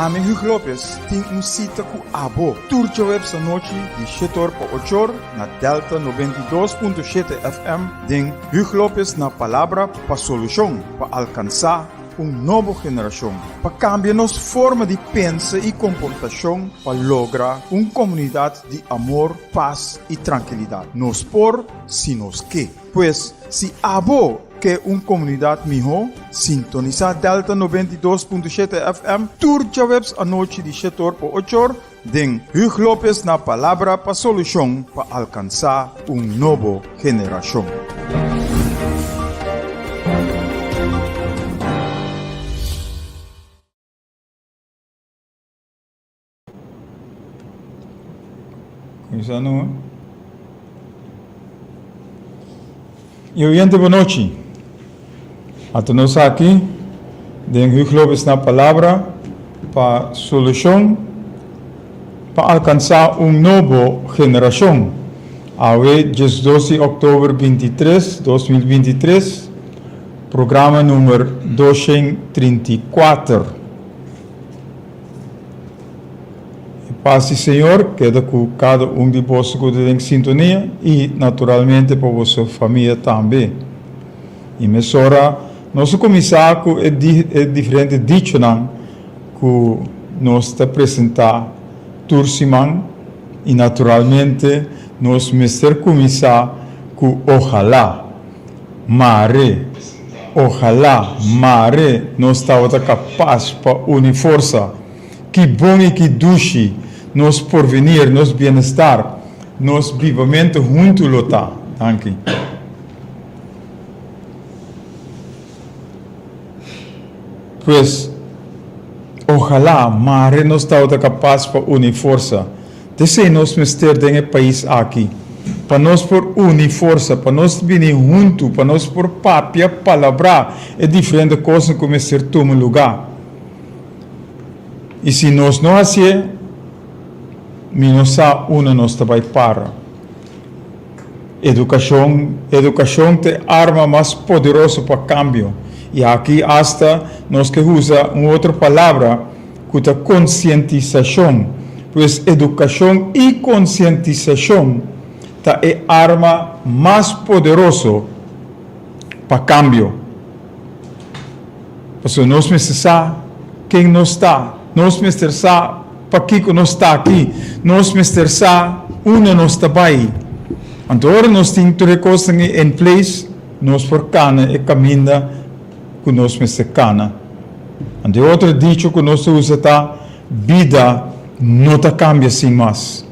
Ami Hugo Lopez tin un sita ku abo tur djaweps anochi di shetor pa ochor na Delta 92.7 FM den Hugo Lopez na Palabra pa Solushon pa alkansá un nobo generashon, pa kambia nos forma di pensa i komportashon pa logra un komunidat di amor, pas i trankilidat. Nos por si nos ke. Pues, si abo ke un komunidat mihó, sintonisá Delta 92.7 FM tur djaweps anochi di shetor pa ochor den Hugo Lopez na Palabra pa Solushon pa alkansá un nobo generashon. Kuminsá no. E oyente bonochi. Ata nos aki den Hugo Lopez na Palabra pa Solushon pa alkansá un nobo generashon. Awe 12 di òktober 23, 2023, programa number 234. E pas di Señor keda ku kada un di boso ku ta den sintonia i naturalmente pa boso famia tambe. I mesora nos a kuminsá ku e e diferente dichonan ku nos ta presentá tur siman i naturalmente nos mester kuminsá ku ojalá. Mare, ojalá, mare nos tabata kapas pa uni forsa. Ki bon i ki dushi nos porvenir, nos bienestar, nos bibamentu huntu lo ta. Danki. Pues, ojalá, mare nos tabata kapas pa uni forsa. T'esei nos mester den e pais aki, pa nos por uni forsa, pa nos bini huntu, pa nos por papia, palabrá e diferente kosnan ku mester tuma lugá. I si nos no hasié, mi no sa unda nos ta bai para. Edukashon, edukashon ta e arma mas poderoso pa kambio. I aki asta nos ke usa un otro palabra ku ta konsientisashon. Pues edukashon i konsientisashon ta e arma mas poderoso pa kambio. Pasobra nos mester sa ken nos ta, nos mester sa pakiko nos ta aki, nos mester sa unda nos ta bai. Anto ora nos tin tur e kosnan ei en place, nos por kana e kaminda ku nos mester kana. Anto e otro dicho ku nos ta usa ta, Bida no ta kambia sin mas.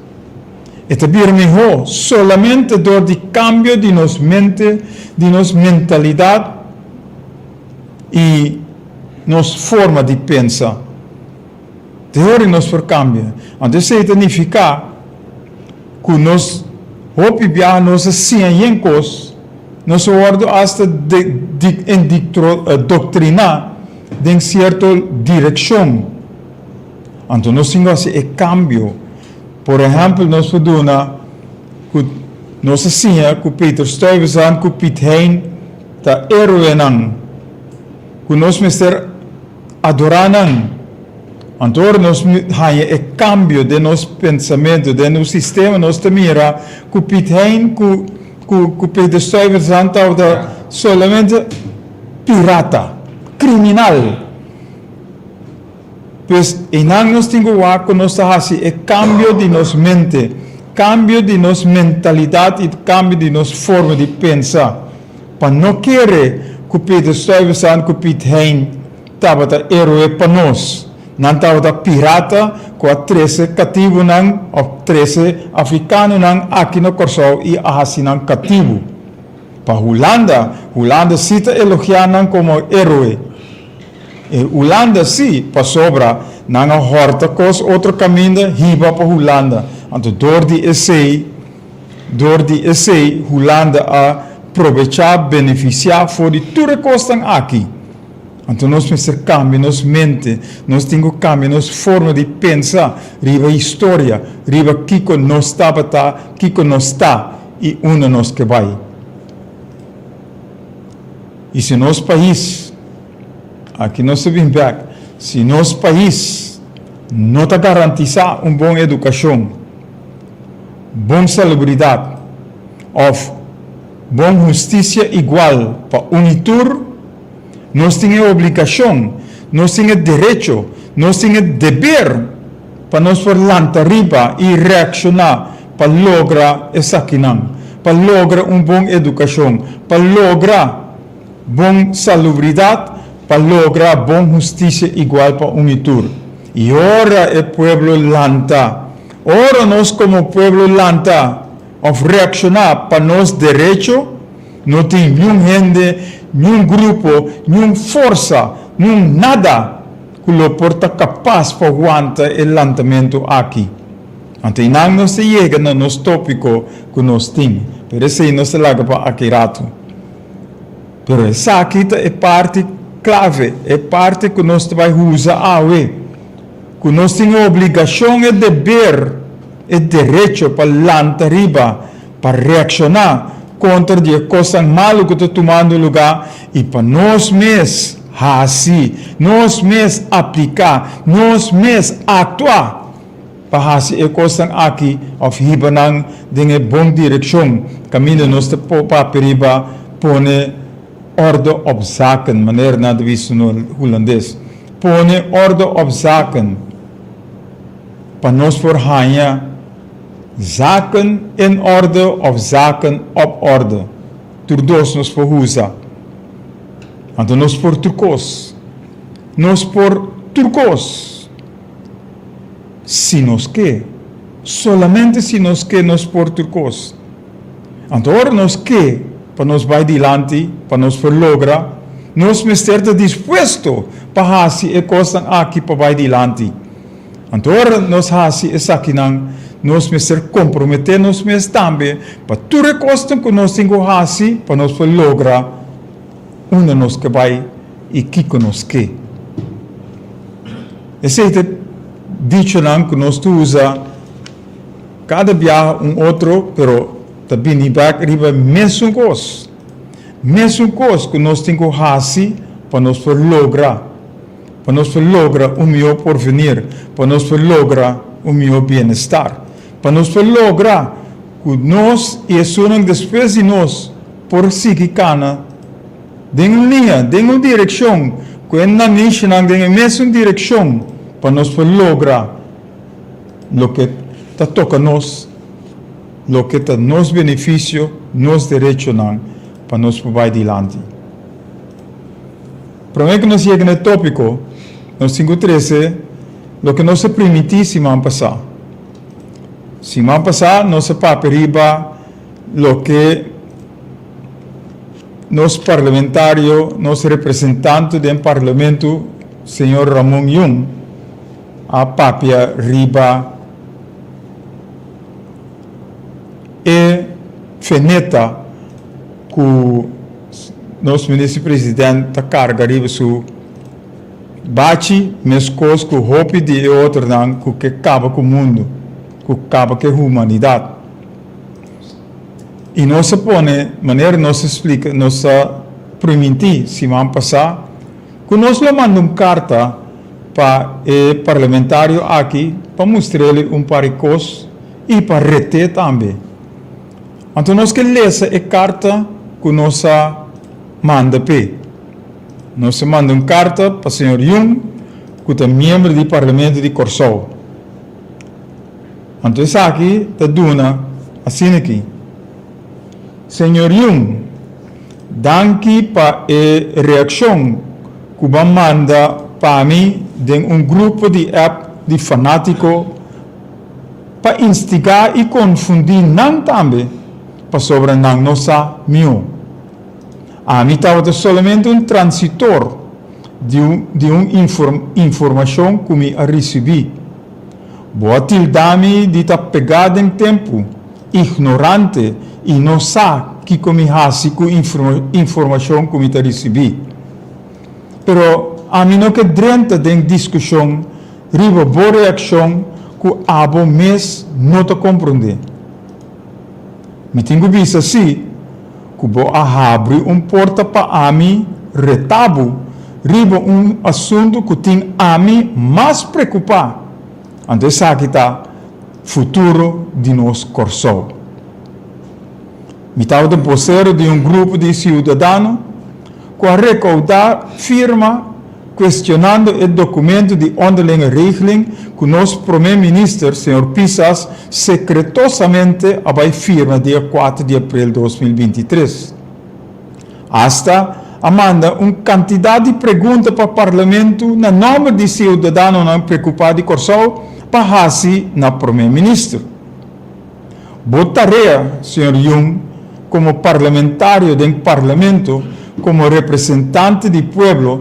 E ta bira mihó solamente dor di kambio di nos mente, di nos mentalidat i nos forma di pensa. Te ora nos por kambia. Anto esei ta nifiká ku nos hopi biaha nos a siña yen kos, nos a wòrdu asta indoktriná den sierto direkshon. Anto nos tin ku hasi e kambio. Por ehèmpel nos por duna ku nos a siña ku Peter Stuyvesant ku Piet Hein ta héroenan ku nos mester adorá nan. Anto ora nos haña e kambio den nos pensamentu, den nos sistema, nos ta mira ku Piet Hein ku ku Peter Stuyvesant tabata solamente pirata, kriminal. Pues einan nos tin ku wak ku nos ta hasi e kambio di nos mente, kambio di nos mentalidat i kambio di nos forma di pensa. Pa no kere ku Peter Stuyvesant ku Piet Hein tabata héroe pa nos. Nan tabata pirata ku a trese katibunan òf trese afrikanonan aki na Kòrsou i a hasi nan katibu. Pa Hulanda, Hulanda sí ta elogiá nan komo héroe. E Hulanda sí, pasobra nan a hòrta kos otro kaminda hiba pa Hulanda. Anto dor di esei, dor di esei Hulanda a probechá, benefisiá for di tur e kosnan aki. Anto nos mester kambia nos mente, nos tin ku kambia nos forma di pensa riba historia, riba kiko nos tabata, kiko nos ta i unda nos ke bai. I si nos pais, aki nos ta bin bek, si nos pais. no ta garantisá un bon edukashon, bon salubridat òf bon hustisia igual pa un i tur, nos tin e obligashon, nos tin e derecho, nos tin e deber pa nos por lanta riba i reakshoná pa logra esakinan, pa logra un bon edukashon, pa logra bon salubridat, pa logra bon hustisia igual pa un i tur. I ora e pueblo lanta, ora nos komo pueblo lanta òf reakshoná pa nos derecho, no tin niun hende, niun grupo, niun forsa, niun nada ku lo por ta kapas pa wanta e lantamentu aki. Anto einan nos ta yega na nos tópiko ku nos tin, pero esei nos ta laga pa aki ratu. Pero esaki ta e parti klave, e parti ku nos ta bai usa awe, ku nos tin e obligashon, e deber, e derecho pa lanta riba, pa reakshoná kontra di e kosnan malu ku ta tumando lugá i pa nos mes hasi, nos mes apliká, nos mes aktua pa hasi e kosnan aki òf hiba nan den e bon direkshon kaminda nos ta papia riba pone orde op zaken, manera nan ta bisa na hulandes, pone orde op zaken pa nos por haña zaken in orde òf zaken op orde. Tur dos nos por usa. Anto nos por tur kos. Nos por tur kos. Si nos ke. Solamente si nos ke nos por tur kos. Anto ora nos ke pa nos bai dilanti, pa nos por logra, nos mester ta dispuesto pa hasi e kosnan aki pa bai dilanti. Anto ora nos hasi esakinan, nos mester komprometé nos mes tambe pa tur e kosnan ku nos tin ku hasi pa nos por logra unda nos ke bai i kiko nos ke. Esei ta dichonan ku nos ta usa kada biaha un otro, pero ta bini bek riba e mesun kos. Mesun kos ku nos tin ku hasi pa nos por logra, pa nos por logra un mihó porvenir, pa nos por logra un mihó bienestar, pa nos por logra ku nos i esunnan despues di nos por sigui kana den un liña, den un direkshon, ku e nanishinan den e mesun direkshon pa nos por logra loke ta toka nos, loke ta nos benefisio, nos derechonan pa nos por bai dilanti. Promé ku nos yega na e tópiko, nos tin ku trese loke nos a primintí siman pasá. Siman pasá nos a papia riba loke nos parlamentario, nos representante den parlamento, señor Ramon Yung, a papia riba e feneta ku nos minister president ta karga riba su bachi meskos ku hopi di e otronan ku ke kaba ku mundu, ku kaba ku e humanidat. I nos a pone, manera nos a splika, nos a primintí siman pasá, ku nos lo manda un karta pa e parlamentario aki pa mustr'el un par di kos i pa ret'é tambe. Anto nos ke lesa e karta ku nos a manda p'e. Nos a manda un karta pa señor Jung, ku ta miembro di Parlamento di Kòrsou. Anto esaki ta duna asina aki, Señor Jung, danki pa e reakshon ku bo a manda pa mi den un grupo di app di fanátiko pa instigá i konfundí nan tambe pasobra nan no sa mihó. Ami tabata solamente un transitor di un informashon ku mi a risibí. Bo a tilda mi di ta pegá den tempu, ignorante i no sa kiko mi hasi ku informashon ku mi ta risibí. Pero ami no ke drenta den diskushon riba bo reakshon ku abo mes no ta komprondé. Mi tin ku bisa sí ku bo a habri un porta pa ami reta bo riba un asuntu ku tin ami mas prekupá. Anto esaki ta futuro di nos Kòrsou. Mi tabata bosero di un grupo di siudadano ku a rekoudá firma kuestionando e dokumento di onderlinge regeling ku nos Prome Minister, señor Pisas, sekretosamente a bai firma dia kuater di aprel 2023. Asta a manda un kantidat di pregunta pa Parlamento na nòmber di siudadanonan preokupá di Kòrsou pa hasi na Prome Minister. Bo tarea, señor Jung, komo parlamentario den Parlamento, komo representante di pueblo,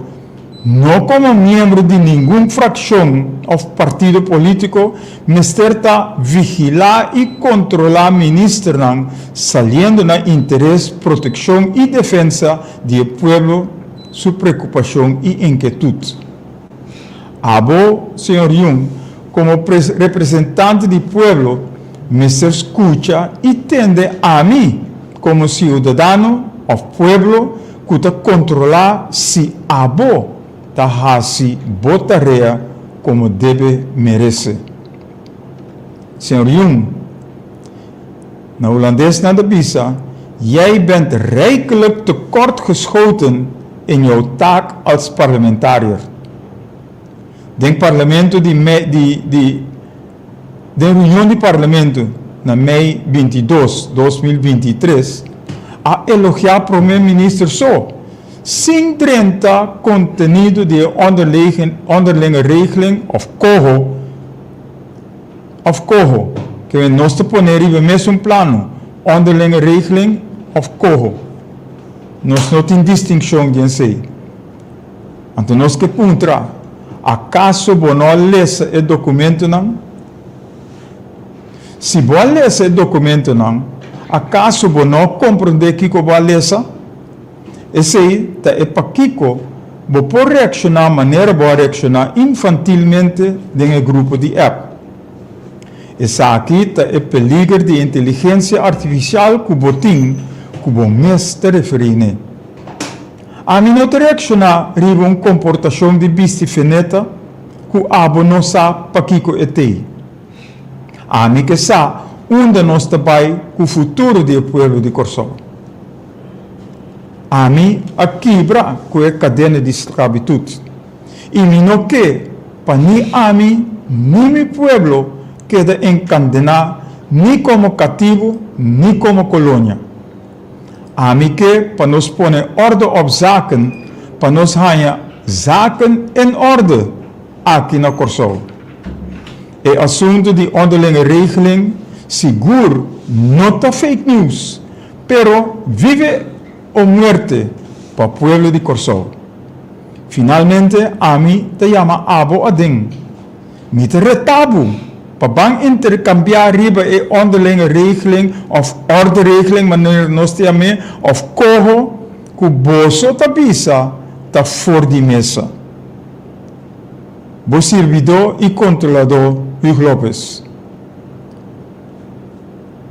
no komo miembro di ningun frakshon òf partido polítiko, mester ta vigilá i kontrolá ministernan saliendo na interes, protekshon i defensa di e pueblo su preokupashon i inketut. Abo, señor Jung, komo representante di pueblo mester skucha i tende ami komo siudadano òf pueblo ku ta kontrolá si abo ta hasi bo tarea komo debe merese. Señor Jung, na hulandes nan ta bisa, Jij bent rijkelijk tekort geschoten in jouw taak als parlementariër. Den parlamento di di di den reunion di parlamento na mei 22, 2023, a elogiá Prome Minister so, sin drenta kontenido di e onderlinge regeling òf koho òf koho, ke nos ta pone riba e mesun plano, onderlinge regeling òf koho. Nos no tin distinkshon di esei. Anto nos ke puntra, Akaso bo no a lesa e dokumentonan? Si bo a lesa e dokumentonan, akaso bo no a komprondé kiko bo a lesa? Esei ta e pakiko bo por reakshoná manera bo a reakshoná infantilmente den e grupo di app. Esaki ta e peliger di inteligensia artifisial ku bo tin ku bo mes ta referí n'e. Ami no ta reakshoná riba un komportashon di bisti feneta ku abo no sa pakiko e tei. Ami ke sa unda nos ta bai ku futuro di e pueblo di Kòrsou. Ami a kibra ku e kadena di sklabitut i mi no ke pa ni ami ni mi pueblo keda enkandená ni komo katibu ni komo kolonia. Ami ke pa nos pone orde op zaken pa nos haña zaken in orde aki na Kòrsou. E asuntu di onderlinge regeling sigur no ta fake news, pero vive o muerte pa pueblo di Kòrsou. Finalmente ami ta yama abo aden. Mi ta reta bo pa ban interkambiá riba e onderlinge regeling òf orderegeling manera nos ta yam'é òf koho ku boso ta bisa ta for di mesa. Bo sirbidó i kontroladó Huug Lopez.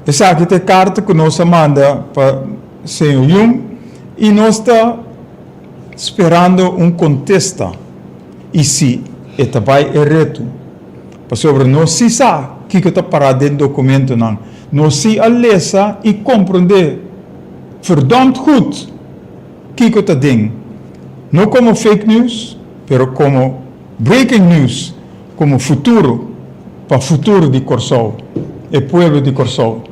Esaki ta e karta ku nos a manda pa señor Jung i nos ta sperando un kontesta. I si e ta bai e reto. Pasobra nos si sa kiko ta pará den dokumentonan. Nos si a lesa i komprondé verdomd goed kiko ta den. No komo fake news, pero komo breaking news, komo futuro pa futuro di Kòrsou, e pueblo di Kòrsou.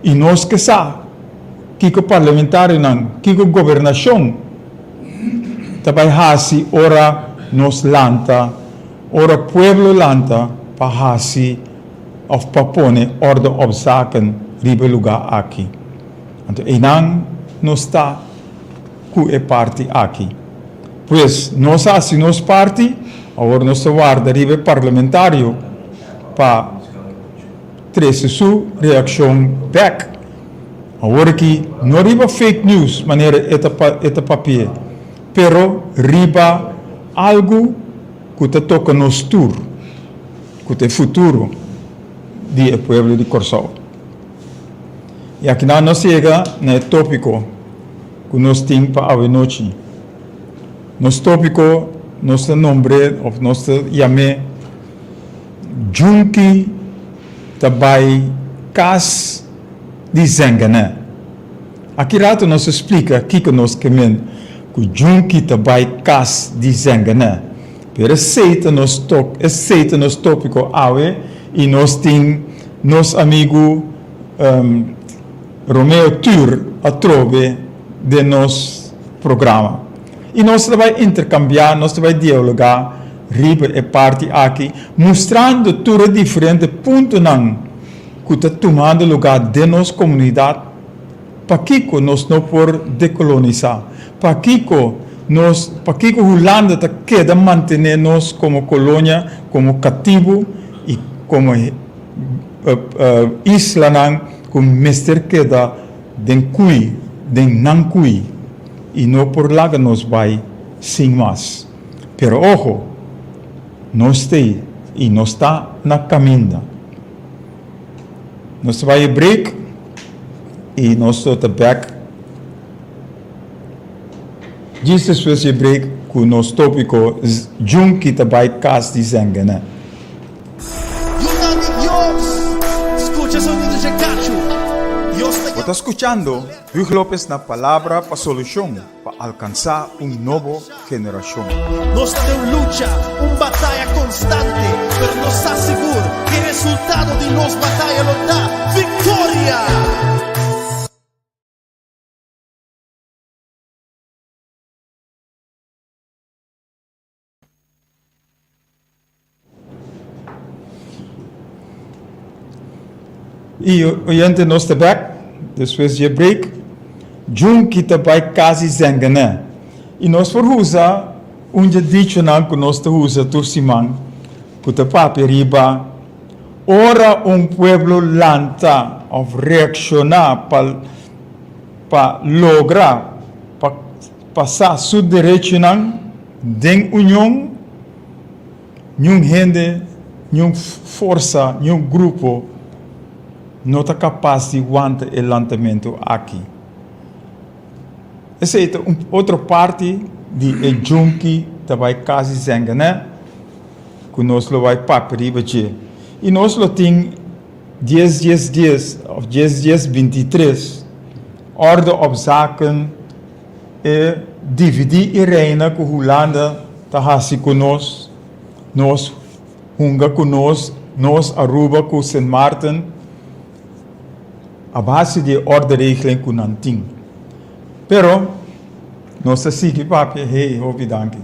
I nos ke sa kiko parlamentarionan, kiko gobernashon ta bai hasi ora nos lanta, ora pueblo lanta pa hasi of pa pone orde op zaken riba e luga aki. Anto einan nos ta ku e parti aki. Pues nos a hasi nos parti, awor nos ta warda riba e parlamentario pa trese su reakshon bek. Awor aki no riba fake news manera e ta e ta papia, pero riba algu ku ta toka nos tur, ku ta e futuro di e pueblo di Kòrsou. I akinan nos yega na e tópiko ku nos tin pa awenochi. Nos tópiko nos ta nombr'é òf nos ta yam'é. Junki ta bai kas di Zengene. Aki rato nos a splika kiko nos ke men ku Junki ta bai kas di Zengene. Pero esei ta nos tok, esei ta nos topiko awe i nos tin nos amigu Romeo Tur atrobe den nos programa. I nos ta bai interkambiá, nos ta bai dialogá riba e parti aki, mustrando tur e diferente puntonan ku ta tumando lugá den nos komunidat. Pakiko nos no por dekolonisá? Pakiko nos, pakiko Hulanda ta keda mantené nos komo kolonia, komo katibu i komo islanan ku mester keda den kui, den nan kui i no por laga nos bai sin mas? Pero oho, nos t'ei i nos ta na kaminda. Nos ta bai e break i nos lo ta bek djis despues di e break ku nos topiko Junki ta bai kas di Zengene. Yunan di Dios, skucha sonido dje kachu. Dios ta Bo ta skuchando Hugh Lopez na Palabra pa Solushon pa alkansá un nobo generashon. Nos ta den un lucha, un bataya konstante, pero nos sa sigur ku e resultado di nos bataya lo ta viktoria! Y oyente nos ta bek despues dje break. Junki ta bai casi zengené. Y nos por usa un dje dichonan cu nos ta usa tur siman cu ta papia riba ora un pueblo lanta of reacciona pa pa logra pa Pasá su derechonan den union, niun hende, niun forsa, niun grupo no ta kapas di wanta e lantamentu aki. Esei ta un otro parti di e djunki ta bai kasi zengené ku nos lo bai papia riba dje. I nos lo tin dies dies dies òf dies dies bintitres orde op zaken. E dividí i reina ku Hulanda ta hasi ku nos, nos hunga ku nos, nos Aruba ku Sint Maarten a base di e orderegeling ku nan tin. Pero nos ta sigui papia, hey hopi danki,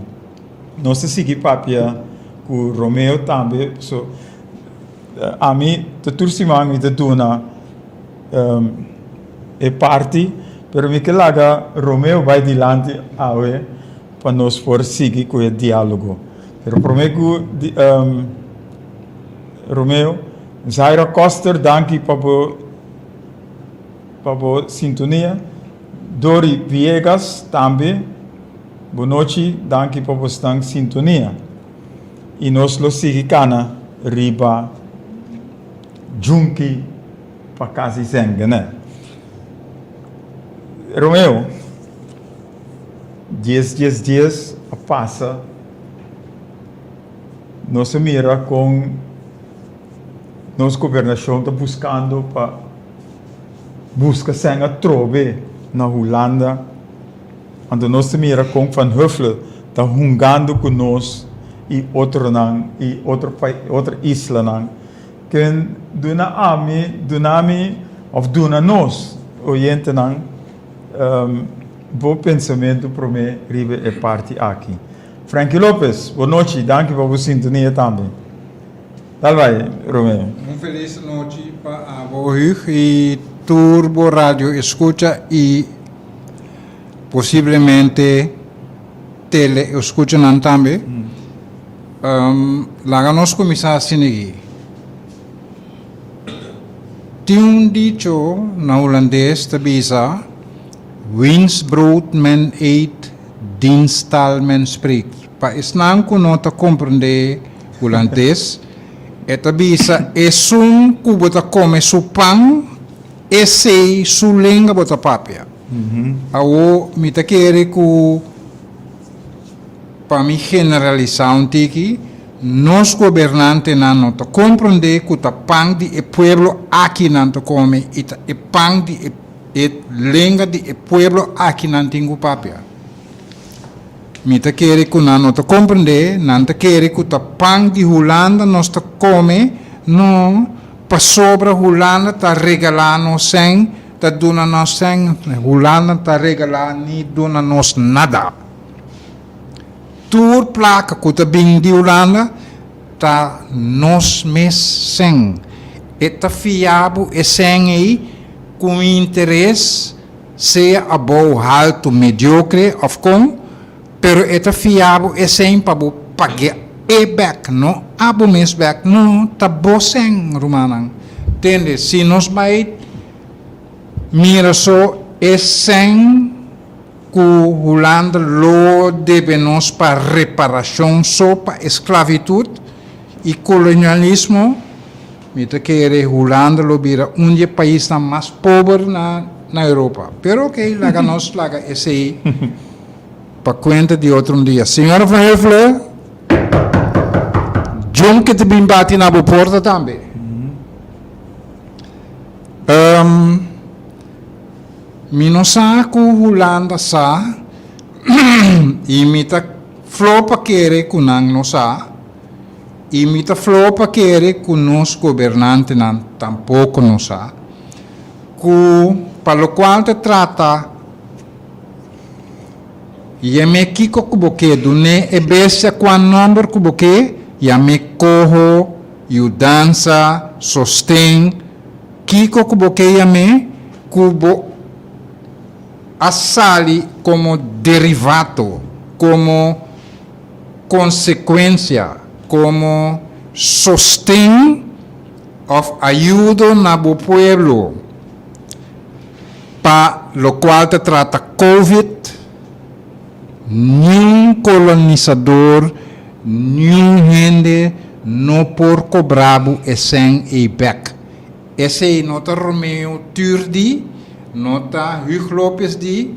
nos ta sigui papia ku Romeo tambe, so ami ta tur siman mi ta duna. E parti, pero mi ke laga Romeo bai dilanti awe pa nos por sigui ku e diálogo. Pero promé ku Romeo, Zaira Koster danki pa bo pa bo sintonia. Dori Viegas tambe, bonochi, danki pa bosnan sintonia. I nos lo sigui kana riba Junki pa kasi sèngene. Romeo, dies dies dies a pasa, nos a mira kon nos gobernashon ta buskando pa buska sèn atrobe na Hulanda. Anto nos ta mira kon Van Huffelen ta hungando ku nos i otronan i otro otro islanan. Ken duna ami, duna mi òf duna nos oyentenan bo pensamentu promé riba e parti aki. Frankie Lopez, bo nochi, danki pa bo sintonia tambe. Dal bai, Romeo. Un felis nochi pa abo Hugh i tur bo radio escucha i posiblemente tele escuchanan tambe. Laga nos kuminsá asina aki. Tin un dicho na hulandes ta bisa, Wiens brood men eet, diens taal men spreekt. Pa esnan ku no ta komprendé hulandes, e ta bisa esun ku bo ta kome su pan, esei su lenga bo ta papia. Awor mi ta kere ku. Pa mi generalisá un tiki, Nos gobernantenan no ta komprondé ku ta pan di e pueblo aki nan ta kome i ta e pan di e e lenga di e pueblo aki nan tin ku papia. Mi ta kere ku nan no ta komprendé, nan ta kere ku ta pan di Hulanda nos ta kome, no, pasobra Hulanda ta regalá nos sèn, ta duna nos sèn, Hulanda ta regalá ni duna nos nada. Tur plaka ku ta bin di Hulanda ta nos mes sèn. E ta fia bo e sèn ei ku interes, sea abou, haltu, mediokre òf kon, pero e ta fia bo e sèn pa bo pag'é e bèk, no abo mes bèk. No, ta bo sèn, rumannan. Tende, si nos bai mira so e sèn. Ku Hulanda lo debe nos pa reparashon so pa esklavitud i kolonialismo, mi ta kere Hulanda lo bira un di e paisnan mas pober na na Europa. Pero ok, laga nos laga esei pa kuenta di otro un dia. Señora Van Huffelen, John ke ta bin bati na bo porta tambe. Mi no sa ku Hulanda sa i mi ta flo pa kere ku nan no sa i mi ta flo pa kere ku nos gobernantenan tampoko no sa ku pa lokual ta trata yam'é kiko ku bo ke dun'é e bestia kua nòmber ku bo ke yam'é koho, yudansa, sosten. Kiko ku bo ke yam'é ku bo a sali komo derivato, komo konsekuensia, komo sosten òf ayudo na bo pueblo pa lokual ta trata Covid? Niun kolonisador, niun hende no por kobra bo e sèn ei bèk. Esei no ta Romeo Tur di, no ta Hug Lopez di,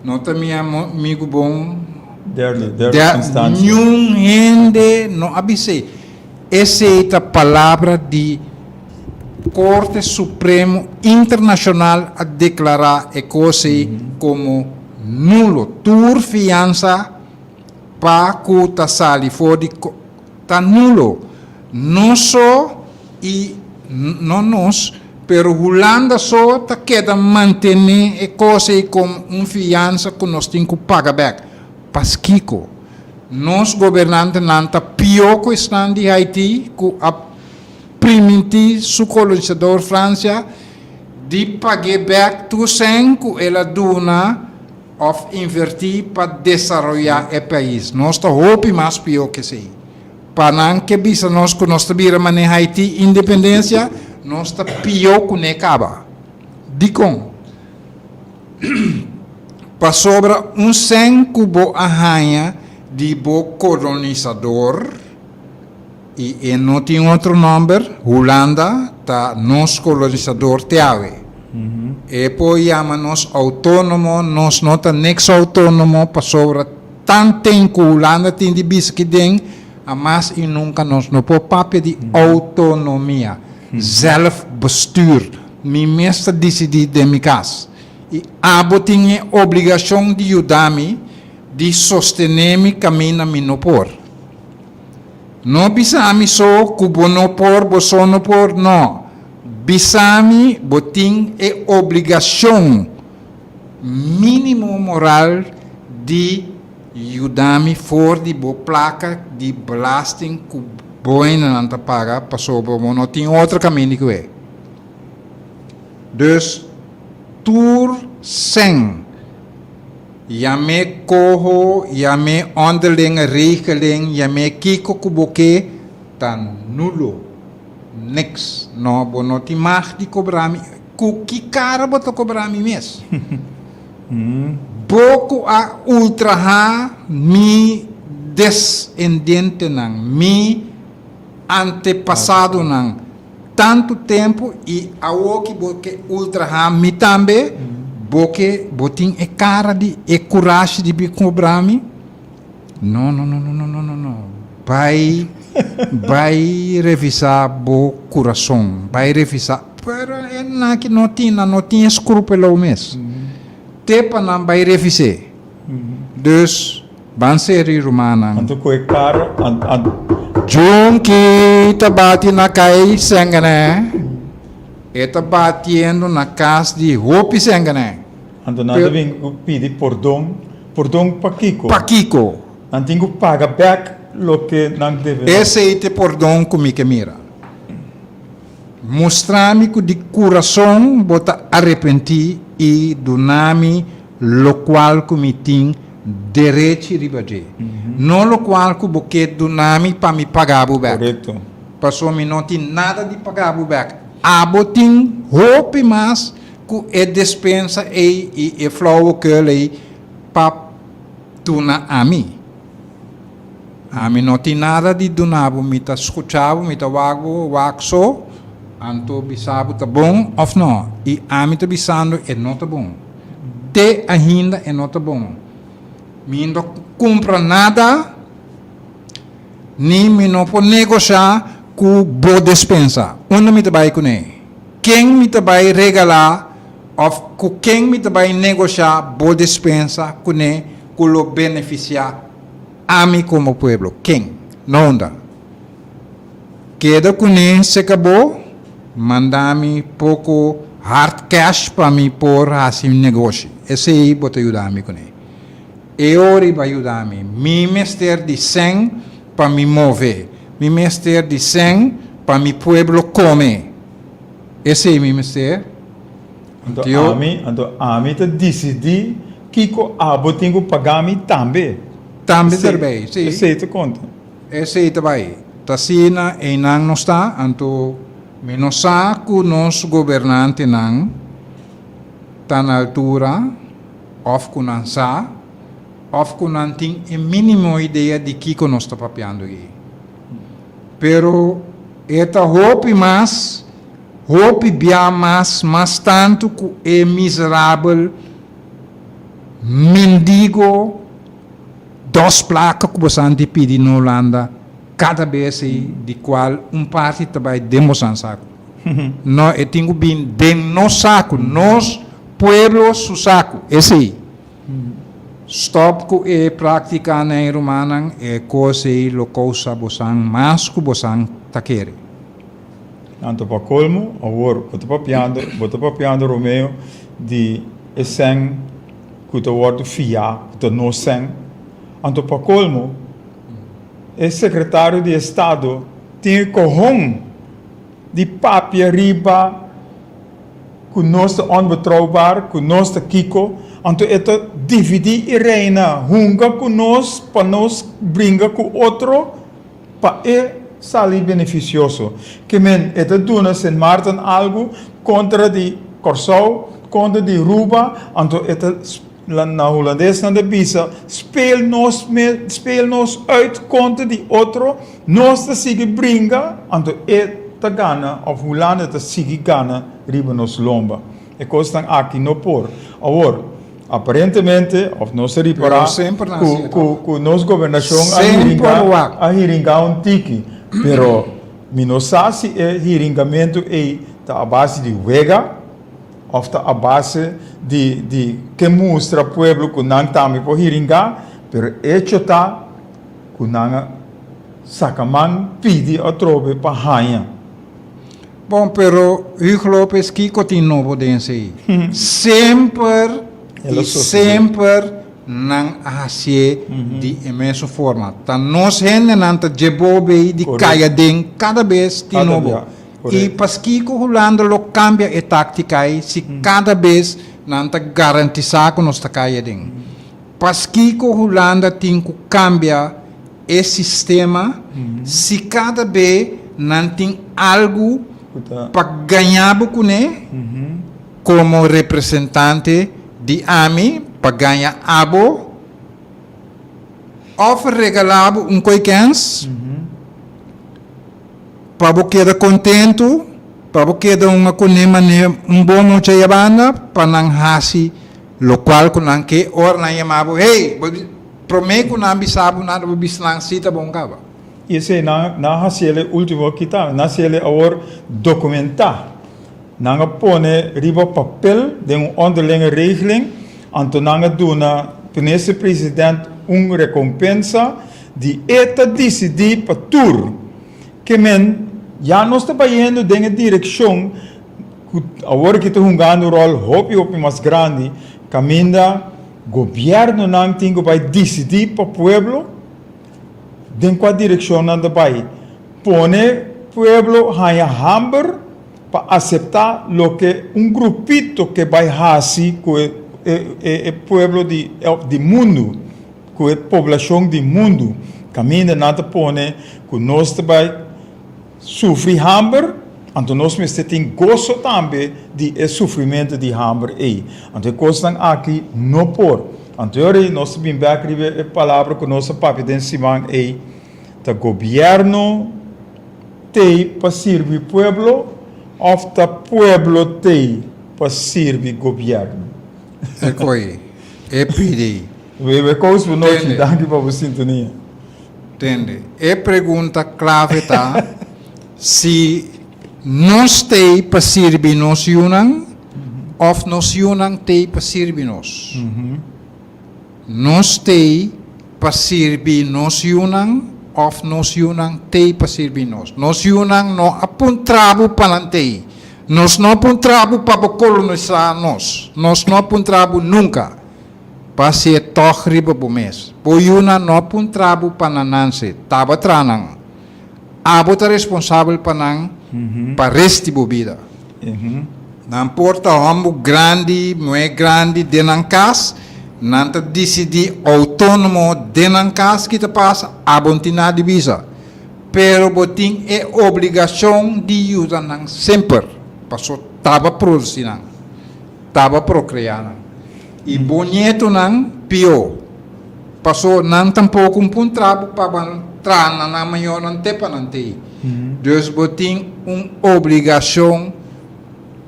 no ta mi amigu bon Derly, Derly Constancio. Niun hende no a bis'é. Esei ta palabra di Korte Supremo Internashonal a deklará e kos ei komo nulo. Tur fiansa pa ku ta sali for di ta nulo. No so i no nos, pero Hulanda so ta keda mantené e kos ei komo un fiansa ku nos tin ku paga bèk. Paskiko? Nos gobernantenan ta pió ku esnan di Haití ku a primintí su kolonisador Fransia di pag'é bèk tur sèn ku el a duna òf invertí pa desaroyá e pais. Nos ta hopi mas pió ku esei. Pa nan ke bisa nos ku nos ta bira manera Haití independensia, nos ta pió ku n'e kaba. Dikon? Pasobra un sèn ku bo a haña di bo kolonisador, i e no tin otro nòmber, Hulanda ta nos kolonisador te awe. E por yama nos outónomo, nos no ta niks outónomo pasobra tanten ku Hulanda tin di bisa ki den, hamas i nunka nos no por papia di outonomia, zelfbestuur. Mi mes ta disidí den mi kas. I abo tin e obligashon di yuda mi, di sostené mi kaminda mi no por. No bisa mi so ku bo no por, bo so no por, no. Bisa mi bo tin e obligashon mínimo moral di yuda mi for di bo plaka di belasting ku bo hendenan ta paga pasobra bo no tin otro kaminda ku e. Dus tur sèn, yam'é koho, yam'é onderlinge regeling, yam'é kiko ku bo ke, ta nulo. Niks. No, bo no tin mag di kobra mi. Ku ki kara bo ta kobra mi mes? Bo ku a ultrahá mi desendientenan, mi antepasadonan, Tantu tempu i awoki bo ke ultraha mi tambe, bo ke bo tin e kara di e kurashi di bin kobra mi? No no no no no no no no bai. Bai revisá bo kurason, bai revisá. Pero e nan aki no tin, nan no tin eskrúpulo mes. Te pa nan bai revis'é. Dus, ban seri rumannan. Anto ku e karo, an, an. Junki ta bati na kai sèngene. E ta batiendo na kas di hopi sèngene. Anto nan ta bin ku pidi pordon. Pordon pakiko? Pakiko? Nan tin ku paga bèk loke nan debe nos. Esei ta e pordon ku mi ke mira. Mustra mi ku di kurason bo ta arepentí i duna mi lokual ku mi tin derechi riba dje, no lokual ku bo ke duna mi pa mi paga bo bèk. Korekto. Pasobra mi no tin nada di paga bo bèk. Abo tin hopi mas ku e despensa ei i e flauwekul ei pa duna ami. Ami no tin nada di duna bo, mi ta skucha bo, mi ta wak bo, wak so, anto bisa bo ta bon of no. I ami ta bisando e no ta bon. Te ainda e no ta bon. Mi no kumpra nada, ni mi no por negosha ku bo despensa. Unda mi ta bai kuné? Ken mi ta bai regalá of ku ken mi ta bai negosha bo despensa kuné ku lo benefisiá ami komo pueblo? Ken? No unda. Keda kuné seka bo, manda mi poko hard cash pa mi por hasi negoshi. Esei bo ta yuda mi kuné. E ora i bai yuda mi. Mi mester di sèn pa mi move. Mi mester di sèn pa mi pueblo kome. Esei mi mester. Anto ami, anto ami ta disidí kiko abo tin ku paga mi tambe. Tambe ta bai, sí. Esei ta konta. Esei ta bai. Ta asina einan nos ta, anto mi no sa ku nos gobernantenan ta na altura òf ku nan sa òf ku nan tin e mínimo idea di kiko nos ta papiando aki. Pero e ta hopi mas. Hopi bia mas, mas tantu ku e miserabel mendigo dos plaka ku bosan di pidi na Hulanda kada bes ei, di kual un parti ta bai den bosan saku. No, e tin ku bin den nos saku, nos pueblo su saku, esei. Stop ku e praktikanan ei rumannan, e kos ei lo kousa bosan mas ku bosan ta kere. Anto pa colmo, awor bo ta papiando, bo ta papiando Romeo di e sèn ku ta wòrdu fiá, ku ta nos sèn. Anto pa colmo, e sekretario di estado tin e kohon di papia riba ku nos ta onbetrouwbaar, ku nos ta kiko, anto e ta dividí i reina, hunga ku nos pa nos bringa ku otro. Pa e sali benefisioso. Ke men e ta duna Sint Maarten algu kontra di Kòrsou, kontra di Ruba, anto e ta na hulandes nan ta bisa speel nos me speel nos uit kontra di otro, nos ta sigui bringa, anto e ta gana òf Hulanda ta sigui gana riba nos lomba. E kosnan aki no por. Awor, aparentemente, of nos a ripará ku ku ku nos gobernashon a hiringa a hiringa un tiki, pero mi no sa si e hiringamentu ei ta a base di wega of ta a base di di ke mustra pueblo ku nan tambe por hiringa, pero echo ta ku nan a saka man pidi atrobe pa haña. Bon, pero Hugo Lopez kiko tin nobo den esei? Semper i semper nan a hasié di e mesun forma. Ta nos hendenan ta dje bobe di kai aden kada bes tin nobo. I paskiko Hulanda lo kambia e taktika ei si kada bes nan ta garantisá ku nos ta kai aden? Paskiko Hulanda tin ku kambia e sistema si kada be nan tin algu pa gaña bo kuné komo representante di ami pa gaña abo òf regalá bo un koi kèns pa bo keda kontentu pa bo keda un kuné manera un bon mucha ya banda pa nan hasi lokual ku nan ke ora nan yama bo hey. Promé ku nan bisa bo nada, bo bisa nan si ta bon kaba. I esei nan nan a hasiel e ultimo aki tambe. Nan a hasiel e awor dokumentá. Nan a pone riba papel den un onderlinge regeling, anto nan a duna minister president un rekompensa di e ta disidí pa tur. Ke men ya nos ta bayendo den e direkshon ku awor aki ta hungando un ròl hopi hopi mas grandi kaminda gobièrnunan tin ku bai disidí pa pueblo den kua direkshon nan ta bai. Pone pueblo haña hamber pa aseptá loke un grupito ke bai hasi ku e e pueblo di di mundu, ku e poblashon di mundu, kaminda nan ta pone ku nos ta bai sufri hamber, anto nos mester tin goso tambe di e sufrimentu di hamber ei. Anto e kosnan aki no por. Anto e ora ei nos ta bin bèk riba e palabra ku nos a papia den siman ei, ta gobièrnu t'ei pa sirbi pueblo òf ta pueblo t'ei pa sirbi gobièrnu? E koi, e pidi. Wewe kous bo nochi, danki pa bo sintonia. Tende, e pregunta klave ta si nos t'ei pa sirbi nos yunan òf nos yunan t'ei pa sirbi nos. Nos t'ei pa sirbi nos yunan òf nos yunan t'ei pa sirbi nos? Nos yunan no a puntra bo pa nan t'ei. Nos no a puntra bo pa bo kolonisá nos. Nos no a puntra bo nunka pa hasié tòg riba bo mes. Bo yunan no a puntra bo pa nan nanse. Taba tra nan. Abo ta responsabel pa nan pa rest di bo bida. Nan por ta hòmber grandi, muhé grandi den nan kas, nan ta disidí outónomo den nan kas ki ta pasa, abo no tin nada di bisa. Pero bo tin e obligashon di yuda nan semper, paso taba produsí nan, taba prokreá nan. I bo nietonan pió, paso nan tampoko un puntra bo pa ban traha na nan mayornan te pa nan tei. Dus bo tin un obligashon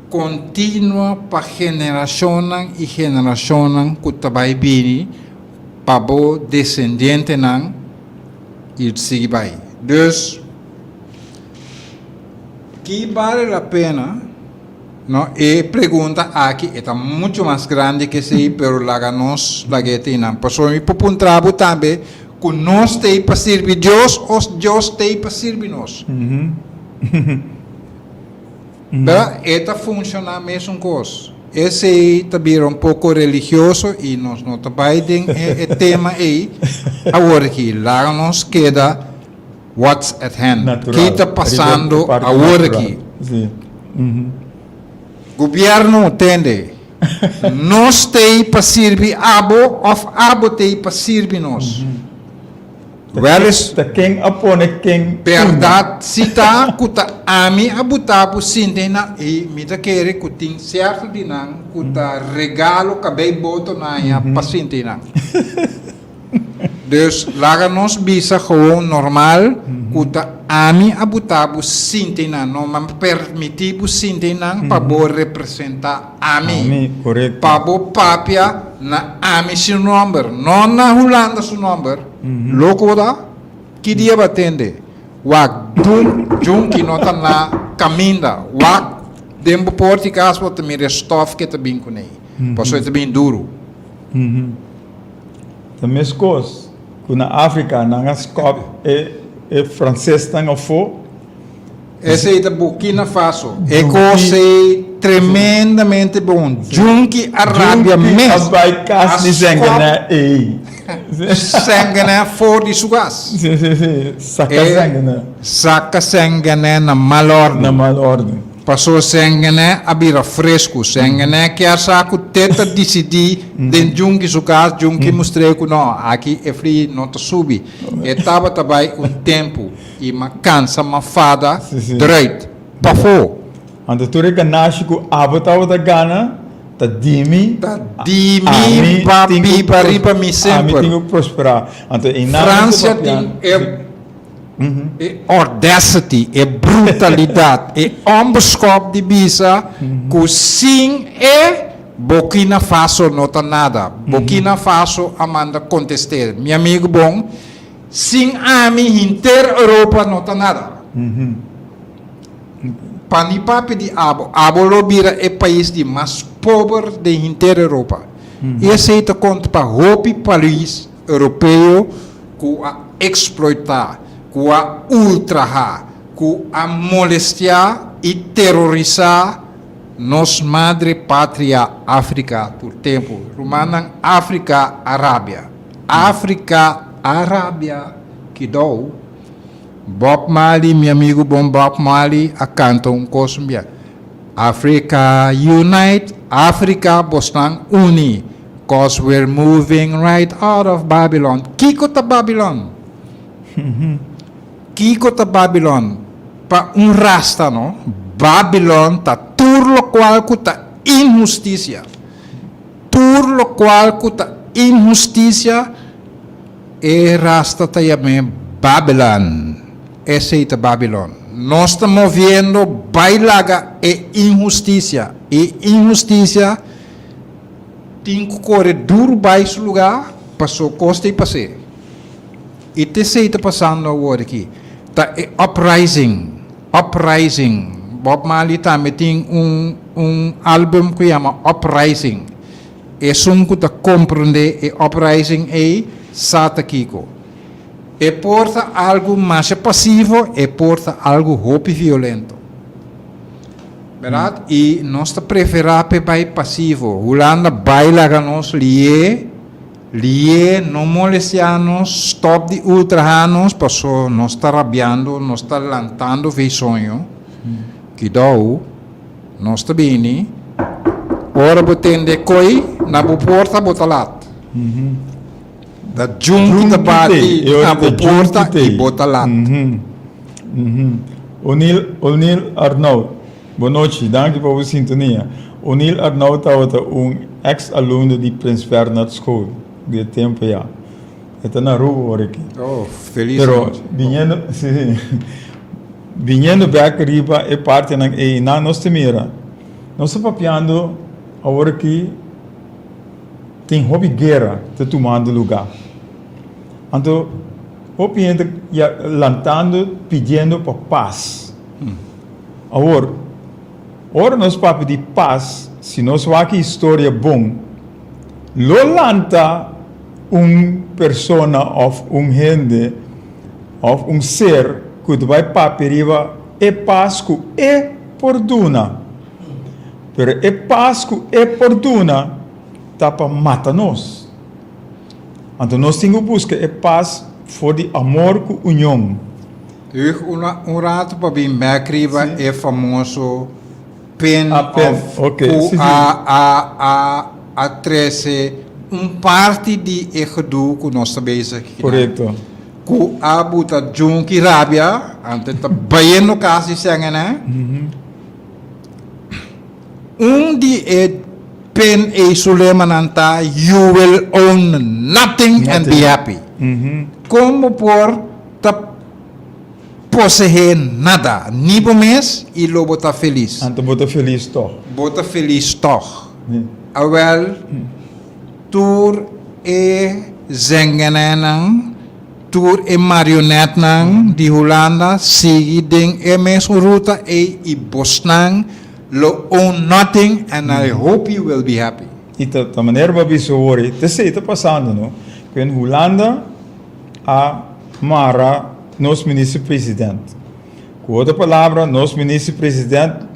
kontinuo pa generashonnan i generashonnan ku ta bai bini pa bo desendientenan i sigui bai. Dus, ki bale la pena? No, e pregunta aki e ta mucho mas grandi ke esei, pero laga nos lag'é te einan. Pasobra mi por puntra bo tambe ku nos t'ei pa sirbi Dios o Dios t'ei pa sirbi nos. Berdad? E ta funshoná mesun kos. Esei ta bira un poko religioso i nos no ta bai den e tema ei awor aki. Laga nos keda what's at hand. Natural. Ki ta pasando Riba e parti awor natural. aki. Sí. Gobierno, tende. Nos t'ei pa sirbi abo of abo t'ei pa sirbi nos? Ta Wel ken, es ta ken a pone ken unda? berdad si ta cu ta ami a buta bo sinti na y mi ta kere cu tin cierto di nan cu ta regalo cabey boto na haña pa sinti nan. Dus laga nos bisa gewoon normal ku ta ami a buta bo sinti nan, no m'a permiti bo sinti nan pa bo representa ami. Ami, korekto. Pa bo papia na ami su nomber, no na Hulanda su nomber. Loko bo ta? Ki dia bo a tende? Wak dun djunki no ta na kaminda. Wak den bo porta di kas bo ta mira e stof ke ta bin kuné. Pasobra e ta bin duru. Ta meskos ku na Afrika nan a skòp e e fransesnan afó. Esei ta Burkina Faso. E kos ei tremendamente bon. Djunki a rabia mes. Djunki a bai kas di Zengene ei. Zengene for di su kas. Si, si, si. Saka Zengene. Saka Zengene na mal òrdu. Na mal òrdu. Paso Sengene a bira fresku. Sengene kier sa ku te ta disidí den Junki su kas. Junki mustr'é ku no, aki e fli no ta subi. E tabata bai un tempu i m'a kansa, m'a fada, druit pafó. Anto tur e ganashi ku abo tabata gana ta di mi. Ta di mi pa biba riba mi semper. Ami tin ku prosperá. Anto einan Fransia tin e. E audacity, e brutalidad, e onbeskop di bisa ku sin e Burkina Faso no ta nada. Burkina Faso a manda kontest'é, Mi amigu bon, Sin ami henter Europa no ta nada. Pa ni papia di abo, abo lo bira e pais di mas pober den henter Europa. I esei ta konta pa hopi pais europeo ku a eksploitá, ku a ultrahá, ku a molestiá i terorisá nos madre patria Afrika tur tempu. Rumannan, Afrika a rabia. Afrika a rabia kidou. Bob Marley, mi amigu bon Bob Marley a kanta un kos un bia, Africa unite, Afrika bosnan uni, cause we're moving right out of Babylon. Kiko ta Babylon? Kiko ta Babylon? Pa un rasta no, Babylon ta tur lokual ku ta inhustisia. Tur lokual ku ta inhustisia. E rasta ta yam'é Babylon. Esei ta Babylon. Nos ta moviendo bai laga e inhustisia. E inhustisia tin ku kore duru bai su lugá paso kos ta i pas'é. I t'esei ta pasando awor aki. Ta e uprising, uprising. Bob Marley tambe tin un un album ku yama Uprising. Esun ku ta komprondé e uprising ei sa ta kiko. E por ta algu masha pasivo, e por ta algu hopi violento. Bèrdat? I nos ta preferá p'e bai pasivo. Hulanda bai laga nos lié, lié, no molestiá nos, stòp di ultrahá nos paso nos ta rabiando, nos ta lantando vei soño. Kidou. Nos ta bini, ora bo tende koi na bo porta bo ta lat. Ta djun ki ta bati na bo porta i bo ta lat. O'Neil O'Neil Arnoud, Bon nochi, danki pa bo sintonia. O'Neil Arnoud tabata un ex alumno di Prins Bernhard School di e tempo ya. E ta na Aruba ora aki. Oh, felis Pero nochi. biniendo, si, si. Biniendo bek riba e partinan ei nan nos ta mira, nos ta papiando awor aki tin hopi guera ta tumando luga. Anto hopi hende ya lantando pidiendo pa pas. Awor, ora nos papia di pas, si nos wak e historia bon, lo lanta un persona of un hende of un ser ku ta bai papia riba e pas ku e por duna. Pero e pas ku e por duna ta pa mata nos. Anto nos tin ku buska e pas for di amor ku union. Hug un ratu pa bin bek riba e famoso pen Ah, pen. of Ok, ku sí, sí. a a a a trese un parti di e gedoe ku nos ta bezig aki nan. Korekto. Ku a buta djunki rabia, ante ta bayendo kas di sèngene. Un di e pen ei su lemanan ta You will own nothing and be Nothing. happy. Kon bo por ta poseé nada, ni bo mes, i lo bo ta felis. Anto bo ta felis tòg. Bo ta felis tòg. Awèl, tur e zengenènan, tur e marionètnan di Hulanda sigui den e mesun ruta ei i bosnan lo own nothing and I hope you will be happy. I ta ta manera bo a bisa awor ei, t'esei ta pasando no, ku en Hulanda a mara nos minister president. Ku otro palabra, nos minister president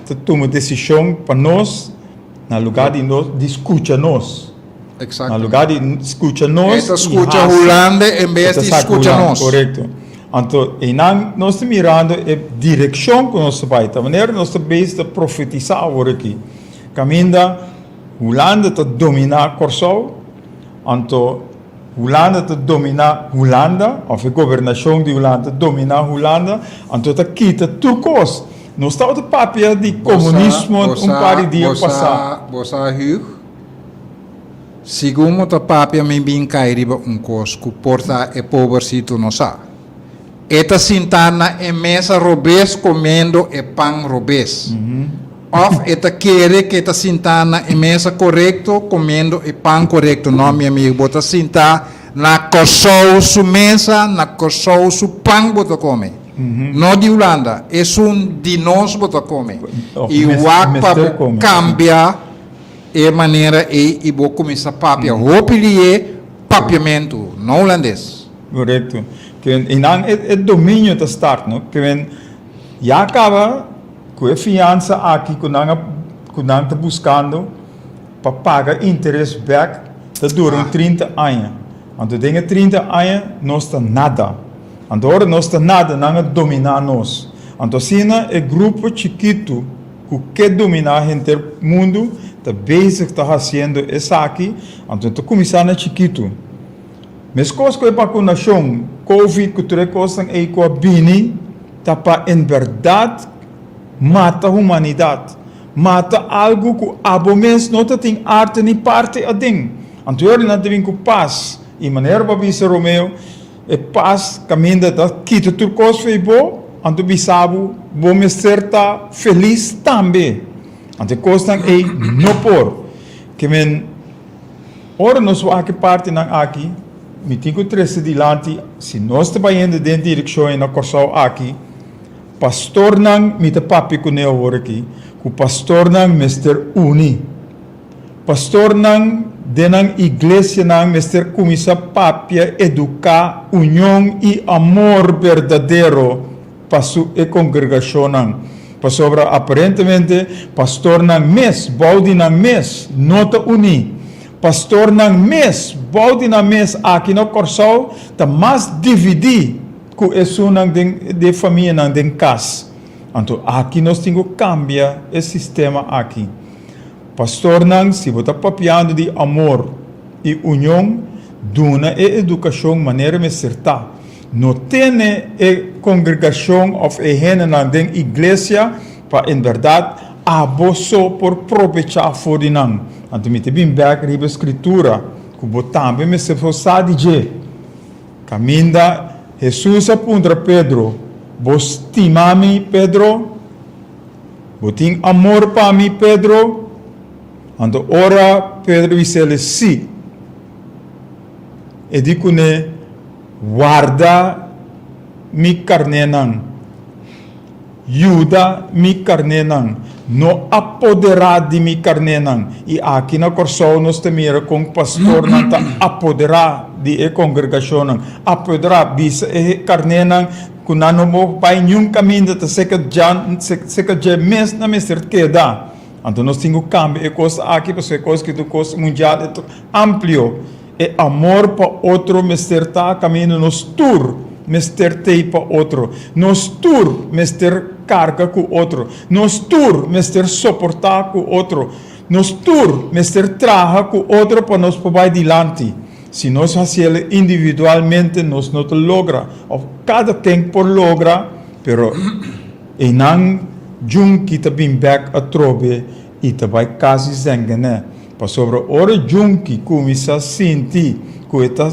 ta tuma desishon pa nos na lugar di nos di skucha nos. Na lugar di skucha nos E ta skucha Hulanda en bes di skucha nos. Korekto. Anto einan nos ta mirando e direkshon ku nos ta bai. Ta manera nos ta bezig ta profetisá awor aki. Kaminda Hulanda ta dominá Kòrsou, anto Hulanda ta dominá Hulanda, òf e gobernashon di Hulanda ta dominá Hulanda, anto ta kita tur kos. Nos tabata papia di komunismo un par di dia pasá. Bo sa Hugh, segun bo ta papia mi bin kai riba un kos ku por ta e pobersitu no sa. E ta sintá na e mesa robes komiendo e pan robes. Òf e ta kere ku e ta sintá na e mesa korekto komiendo e pan korekto. No, mi amigu, bo ta sintá na. Kòrsou su mesa, na Kòrsou su pan bo ta kome. No di Hulanda, esun di nos bo ta kome. I wak pa bo kambia e manera ei i bo kuminsá papia hopi lié papiamentu, no hulandes. Korekto. Ke i nan e dominio ta start, no? Ke men ya kaba ku e fiansa aki ku nan a ku nan ta buskando pa paga interes bek ta dura un 30 aña. Anto den e 30 aña nos ta nada. Anto ora nos ta nada nan a dominá nos. Anto asina e grupo chikitu ku ke dominá henter mundu ta bezig ta hasiendo esaki, anto ta kuminsá na chikitu. Meskos ku e bakunashon, covid ku tur e kosnan ei ku a bini ta pa en bèrdat mata humanidat, mata algu ku abo mes no ta tin arte ni parti aden. Anto e ora nan ta bin ku pas i manera bo a bisa Romeo, e pas kaminda ta kita tur kos for bo, anto bisa bo bo mester ta felis tambe. Anto e kosnan ei no por. Ke men. Ora nos wak e partinan aki, mi tin ku trese dilanti, si nos ta bayendo den direkshon ei na Kòrsou aki, pastornan, mi ta papia kuné awor aki, ku pastornan mester uni. Pastornan den nan iglesianan mester kuminsá papia, eduká union i amor berdadero pa su e kongregashonnan, pasobra aparentemente pastornan mes bou di nan mes no ta uní. Pastornan mes bou di nan mes aki na Kòrsou ta mas dividí ku esunnan den di e famianan den kas. Anto aki nos tin ku kambia e sistema aki. Pastornan, si bo ta papiando di amor i union, duna e edukashon manera mester ta. No tene e kongregashon òf e hendenan den iglesia pa en bèrdat abo so por probechá for di nan. Anto mi ta bin bèk riba e Skritura ku bo tambe mester por sa di dje. Kaminda Hesus a puntra Pedro, Bo stima mi, Pedro? Bo tin amor pa mi, Pedro? Anto ora Pedro bis'el sí, e di kuné, Warda mi karnénan, yuda mi karnénan, no apoderá di mi karnénan. I aki na Kòrsou nos ta mira kon pastornan ta apoderá di e kongregashonnan, apoderá, bisa e karnénan ku nan no por bai niun kaminda, ta seka djan, seka dje mes nan mester keda. Anto nos tin ku kambia e kos aki pasobra e kos ki ta un kos mundial, e ta amplio. E amor pa otro mester ta kaminda nos tur mester tei pa otro. Nos tur mester karga ku otro. Nos tur mester soportá ku otro. Nos tur mester traha ku otro pa nos por bai dilanti. Si nos hasiel individualmente nos no ta logra òf kada ken por logra, pero einan djunki ta bin bèk atrobe i ta bai kasi zèngenè. Pasobra ora Junki kuminsá sinti ku e ta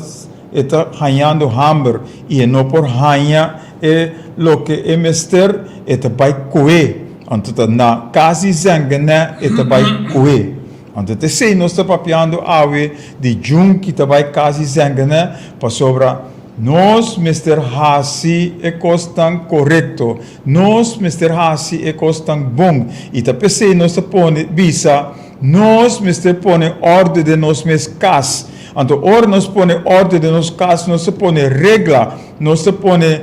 e ta hañando hamber i e no por haña e loke e mester, e ta bai kohe. Anto ta na kas di Zèngenè e ta bai kohe. Anto ta esei nos ta papiando awe di Junki ta bai kas di Zèngenè, pasobra nos mester hasi e kosnan korekto, nos mester hasi e kosnan bon. I ta p'esei nos ta pone bisa. Nos mester pone orde den nos mes kas. Anto ora nos pone orde den nos kas, nos ta pone regla, nos ta pone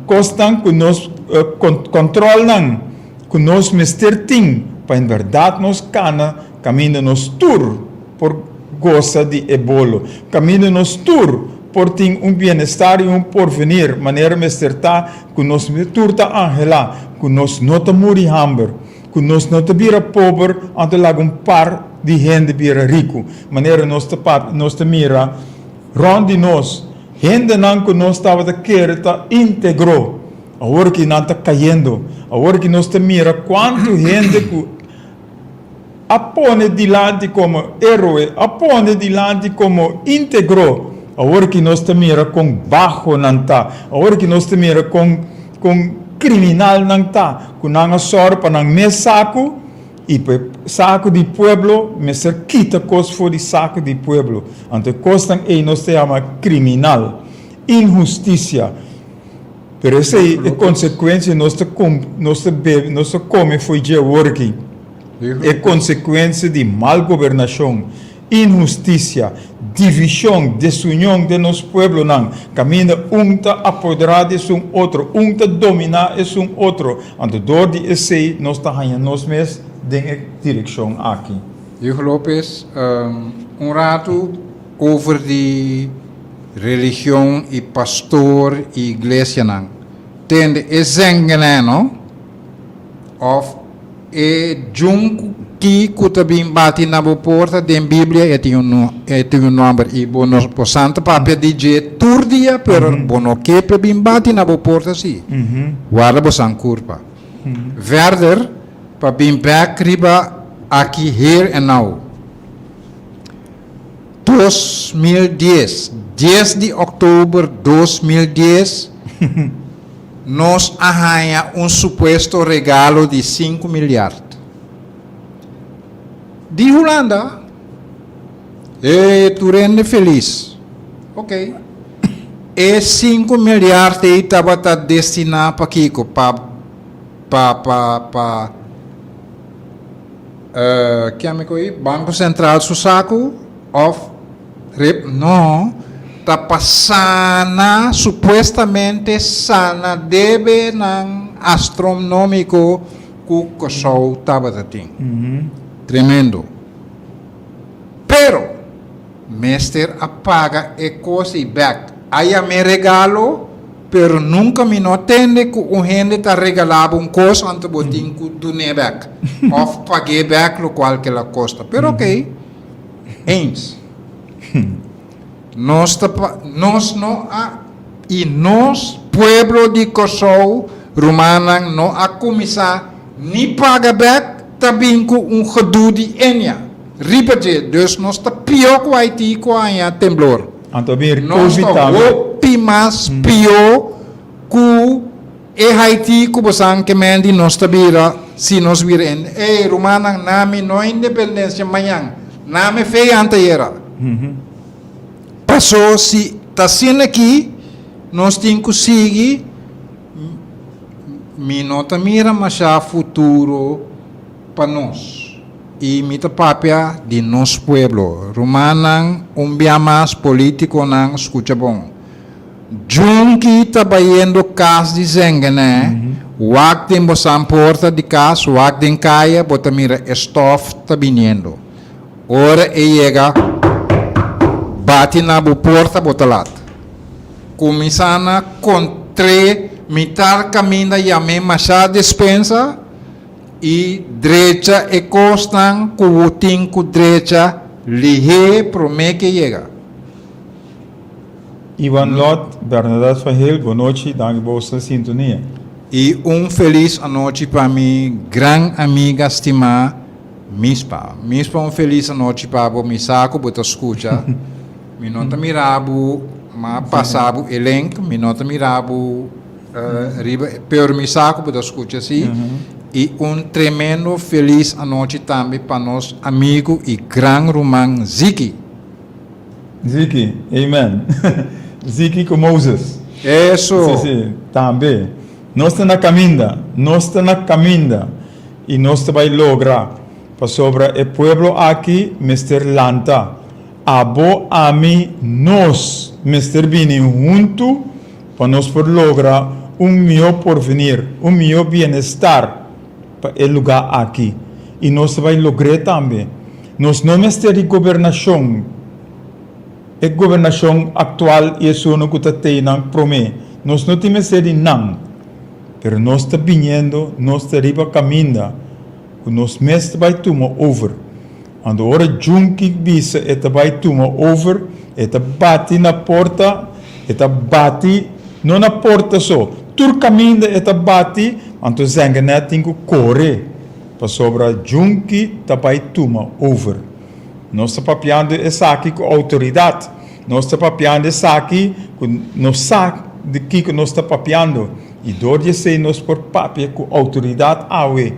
kosnan ku nos, kòntròlnan ku nos mester tin pa en bèrdat nos kana kaminda nos tur por gosa di e bolo, kaminda nos tur por tin un bienestar i un porvenir manera mester ta ku nos tur ta anhelá, ku nos no ta muri hamber. Ku nos no ta bira pober anto laga un par di hende bira riku. Manera nos ta papia, nos ta mira rònt di nos, hendenan ku nos tabata kere ta íntegro, awor ki nan ta kayendo. Awor ki nos ta mira kuantu hende ku a pone dilanti komo héroe, a pone dilanti komo íntegro, awor ki nos ta mira kon baho nan ta. Awor ki nos ta mira kon kon kriminal nan ta. Ku nan a sòru pa nan mes saku. I pa e saku di pueblo mester kita kos for di saku di pueblo. Anto e kosnan ei nos ta yama kriminal, inhustisia. Pero esei e konsekuensia nos ta nos ta bebe nos ta kome fo'i dje awor aki. E konsekuensia di mal gobernashon, inhustisia, divishon, desunion den nos pueblonan, kaminda un ta apoderá di esun otro, un ta dominá esun otro. Anto dor di esei nos ta haña nos mes den e direkshon aki. Hugo Lopez, Un ratu over di religion i pastor i iglesianan. Tende e zengenè no? Of e djun ku ki ku ta bin bati na bo porta den Biblia e tin un e tin un nomber i bo no bo santa papia di dje tur dia pero bo no ke p'e bin bati na bo porta si. Warda bo san kurpa. Verder pa bin bek riba aki here and now. 2010, dies di òktober 2010, nos a haña un supuesto regalo di sinku milyard di Hulanda. E tur hende felis. Ok. E sinku milyard ei tabata destiná pa kiko? Pa pa pa pa Kiami ku ei? Banko Sentral su saku òf rip? No, ta pa sana, supuestamente sana debenan astronómiko ku Kòrsou tabata tin. Tremendo. Pero mester a paga e kos ei bèk. A yam'é regalo, pero nunka mi no a tende ku un hende ta regalá bo un kos anto bo tin ku dun'é bèk òf pag'é bèk lokual ke el a kosta. Pero okey, eens. Nos ta pa, nos no a, i nos pueblo di Kòrsou, rumannan, no a kuminsá ni paga bèk, ta bin ku un gedoe di enia riba dje. Dus nos ta pió ku Haití ku a haña temblor. Anto a bin Nos Covid ta tambe. hopi mas pió ku e Haití ku bosan ke men di nos ta bira si nos bira en. Ey, rumannan, nami no independensia mañan, nami fe antayera. Paso si ta asina aki, nos tin ku sigui, mi no ta mira masha futuro pa nos. I mi ta papia di nos pueblo. Rumannan, un bia mas politiconan scucha bon. Junkie ta bayendo cas di Zengene, wak den bosan porta di cas, wak den caya, bo ta mira e stof ta biniendo. Ora e yega, bati na bo porta, bo ta lat. Cuminsa na contr'e mitar caminda yam'e masha despensa i drecha e cosnan cu bo tin cu drecha lihé prome ke yega. Iwan Lot, Bernadette van Heel, bonochi, danki pa boso sintonia. I un felis anochi pa mi gran amiga stimá Mispa. Mispa un felis anochi pa bo, mi sa ku bo ta skucha. Mi no ta mira bo, m'a pasa bo e link, mi no ta mira bo riba, pero mi sa ku bo ta skucha si. I un tremendo felis anochi tambe pa nos amigu i gran ruman Ziki. Ziki, amen. Ziki ku Moses. Eso. Si, si, tambe. Nos ta na kaminda, nos ta na kaminda i nos ta bai logra, pasobra e pueblo aki mester lanta. Abo, ami, nos mester bini huntu pa nos por logra un mihó porvenir, un mihó bienestar pa e lugá aki. I nos ta bai logr'é tambe. Nos no mester di gobernashon, e gobernashon aktual i esunnan ku ta tei nan promé. Nos no tin mester di nan. Pero nos ta biniendo, nos ta riba kaminda ku nos mes ta bai tuma over. Anto ora Junki bisa e ta bai tuma over, e ta bati na porta, e ta bati, no na porta so, tur kaminda e ta bati, anto Zengenet tin ku kore. Pasobra Junki ta bai tuma over. Nos ta papiando esaki ku outoridat. Nos ta papiando esaki ku nos sa di kiko nos ta papiando. I dor di esei nos por papia ku outoridat awe.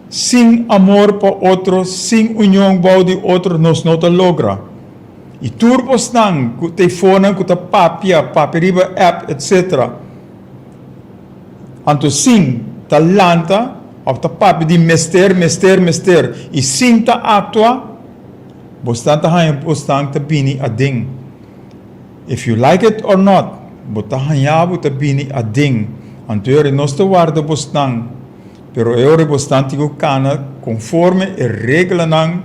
Sin amor pa otro, sin union bou di otro nos no ta logra. I tur bosnan ku teifonan ku ta papia, papia riba app etc. Anto sin ta lanta òf ta papia di mester, mester, mester i sin ta aktua, bosnan ta haña bosnan ta bini aden. If you like it or not, bo ta haña bo ta bini aden. Anto e ora nos ta warda bosnan, pero e ora bosnan tin ku kana konforme e reglanan,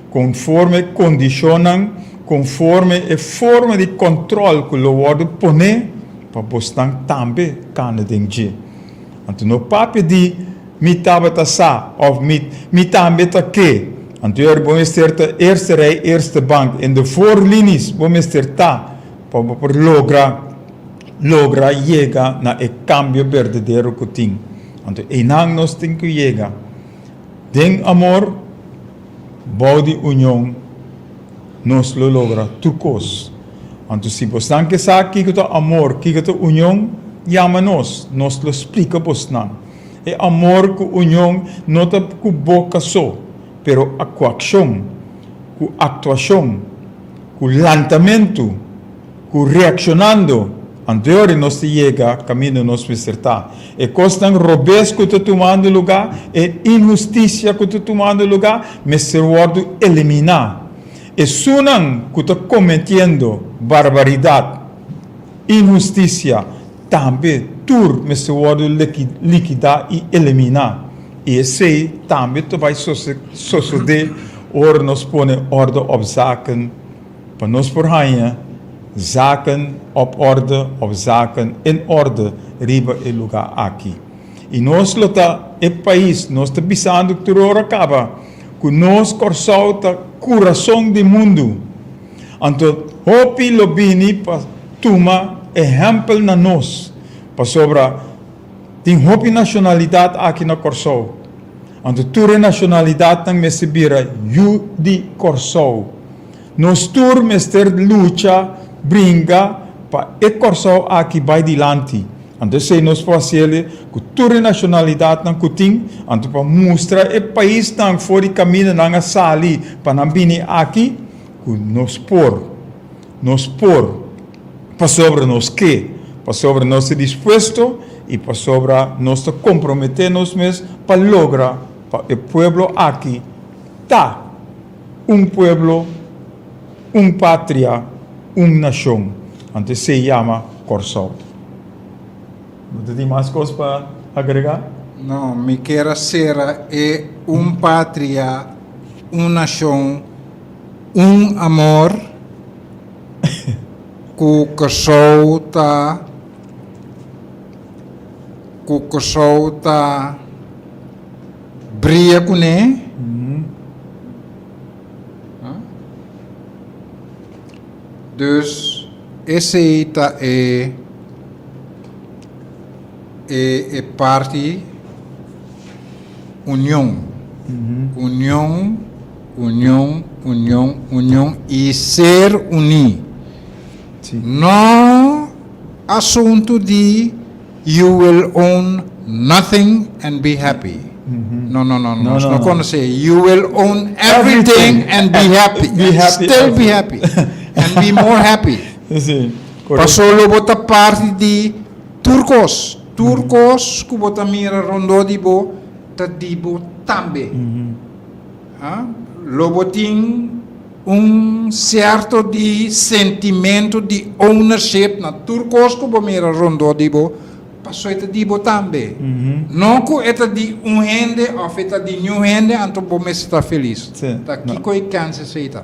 konforme e kondishonnan, konforme e forma di kòntròl ku lo wòrdu poné pa bosnan tambe kana den dje. Anto no papia di mi tabata sa òf mi mi tambe ta ke. Anto e ora bo mester ta eerste rij, eerste bank, in de voorlinies bo mester ta pa bo por logra logra yega na e kambio berdadero ku tin. Anto einan nos tin ku yega den amor, bou di union nos lo logra tur kos. Anto si bosnan ke sa kiko ta amor, kiko ta union, yama nos, nos lo splika bosnan. E amor ku union no ta ku boka so, pero ku akshon, ku aktuashon, ku lantamentu, ku reakshonando. Anto e ora nos ta yega kaminda nos mester ta. E kosnan robes ku ta tumando lugá, e inhustisia ku ta tumando lugá, mester wòrdu eliminá. Esunnan ku ta kometiendo barbaridat, inhustisia, tambe tur mester wòrdu likidá i eliminá. I esei tambe ta bai sosodé ora nos pone orde op zaken, pa nos por haña zaken op orde òf zaken in orde riba e lugá aki. I nos lo ta e pais, nos ta bisando tur ora kaba, Ku nos Kòrsou ta kurason di mundu. Anto hopi lo bini pa tuma ehèmpel na nos, pasobra tin hopi nashonalidat aki na Kòrsou. Anto tur e nashonalidatnan mester bira yu di Kòrsou. Nos tur mester lucha, bringa pa e Kòrsou aki bai dilanti. Anto esei nos por hasiel ku tur e nashonalidatnan ku tin, anto pa mustra e paisnan for di kaminda nan a sali pa nan bini aki, ku nos por, nos por, pasobra nos ke, pasobra nos ta dispuesto i pasobra nos ta komprometé nos mes pa logra pa e pueblo aki ta un pueblo, un patria, un nashon. Anto esei yama Kòrsou. Bo ta tin mas kos pa agregá? No, mi kier a sera e un patria, un nashon, un amor ku Kòrsou ta ku Kòrsou ta bria kuné. Dus esei ta e e e parti union. Union, union, union, union i ser uní. No asuntu di You will own nothing and be happy. No, no, no, no. Nos no conoce. You will own everything and be happy. Be happy. Still be happy. And be more happy. Sí, correcto. Paso lo bo ta parti di tur cos. Tur cos cu bo ta mira rondó di bo ta di bo tambe. Ah, lo bo tin un sierto di sentimento di ownership na tur kos ku bo mira rondó di bo, pasobra e ta di bo tambe. No ku e ta di un hende òf e ta di niun hende, anto bo mester ta felis. Ta kiko e kèns esei ta?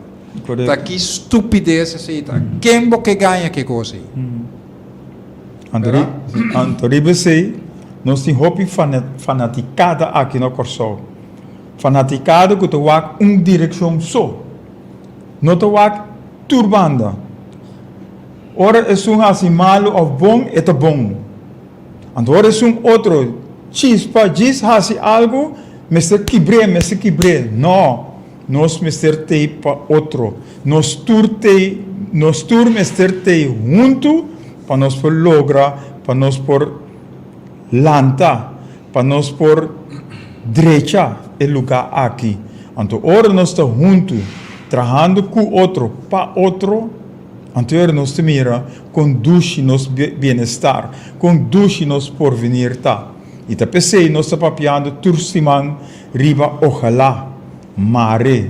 Ta ki stupides esei ta? Ken bo ke gaña ke kos ei? Anto riba esei nos tin hopi fanatikada aki na Kòrsou. Fanaticado cu ta wak un direccion so. No ta wak tur banda. Ora esun haci malo of bon, e ta bon. Anto ora esun otro chispa djis haci algo, mester kibr'é, mester kibr'é. No, nos mester t'ey pa otro. Nos tur t'ey, nos tur mester t'ey hunto pa nos por logra, pa nos por lanta. Pa nos por drecha e lugá aki. Anto ora nos ta huntu, trahando ku otro, pa otro, anto ora nos ta mira kon dushi nos bienestar, kon dushi nos porvenir ta. I ta p'esei nos ta papiando tur siman riba ojalá, mare.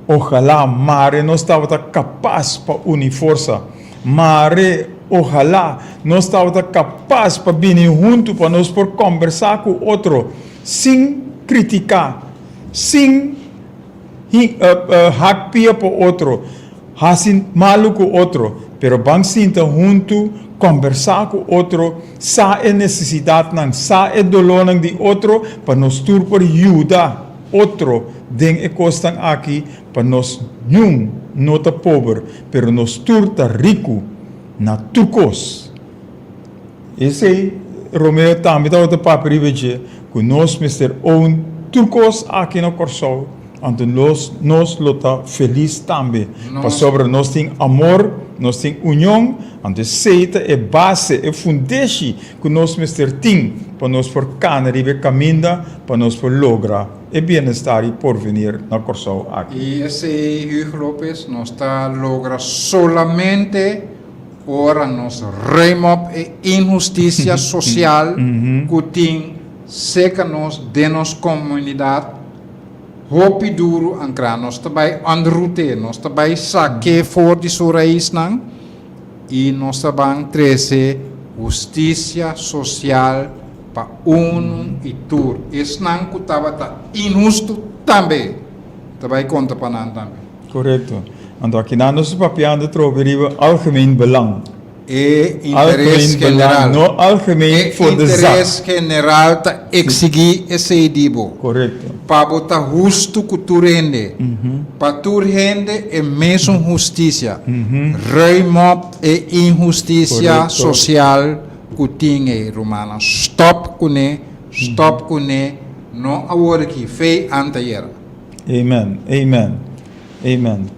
Ojalá, mare nos tabata kapas pa uni forsa. Mare, ojalá, nos tabata kapas pa bini huntu pa nos por kòmbersá ku otro sin kritiká, sin hak pia pa otro, hasi malu ku otro, pero ban sinta huntu, kòmbersá ku otro, sa e nesesidatnan, sa e dolónan di otro pa nos tur por yuda otro den e kosnan aki pa nos niun no ta pober, pero nos tur ta riku na tur kos. Esei Romeo tambe tabata papia riba dje, ku nos mester own tur kos aki na Kòrsou, anto nos nos lo ta felis tambe, pasobra nos tin amor, nos tin union, anto esei ta e base, e fundeshi ku nos mester tin pa nos por kana riba e kaminda pa nos por logra e bienestar i porvenir na Kòrsou aki. I esei, Hugo Lopez, nos ta logra solamente ora nos ruim op e inhustisia sosial ku tin serka nos den nos komunidat hopi duru ankrá. Nos ta bai unroot'é, nos ta bai sak'é for di su raisnan i nos ta ban trese hustisia sosial pa unu i tur. Esnan ku tabata inhustu tambe ta bai konta pa nan tambe. Korekto. Anto akinan nos ta papiando trobe riba algemeen belang. E interes Algemeen general. belang, no algemeen E voor de zak. interes general ta eksigí esei di bo. Korekto. Pa bo ta hustu ku tur hende. Pa tur hende e mesun hustisia. Ruim op e inhustisia Korekto. sosial ku tin ei, rumannan. Stòp kuné, stòp kuné, no awor aki, fei anteayera. Amen, amen, amen.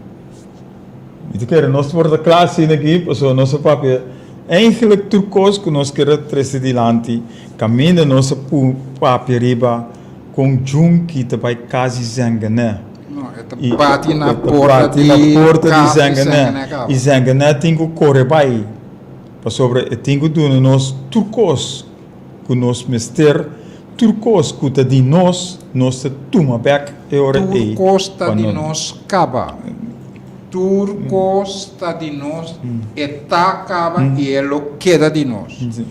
Mi ta kere nos por ta kla asina aki, pasobra nos a papia eigenlijk tur kos ku nos kere trese dilanti, kaminda nos a papia riba kon Junki ta bai kas di Zengene. No, e ta bati na porta di kas di Zengene kaba. I Zengene tin ku kore bai, pasobra e tin ku duna nos tur kos ku nos mester, tur kos ku ta di nos, nos ta tuma bèk e ora Tur ei kos ta pa di no. nos kaba. Tur kos ta di nos, e ta kaba i e lo keda di nos. Sí.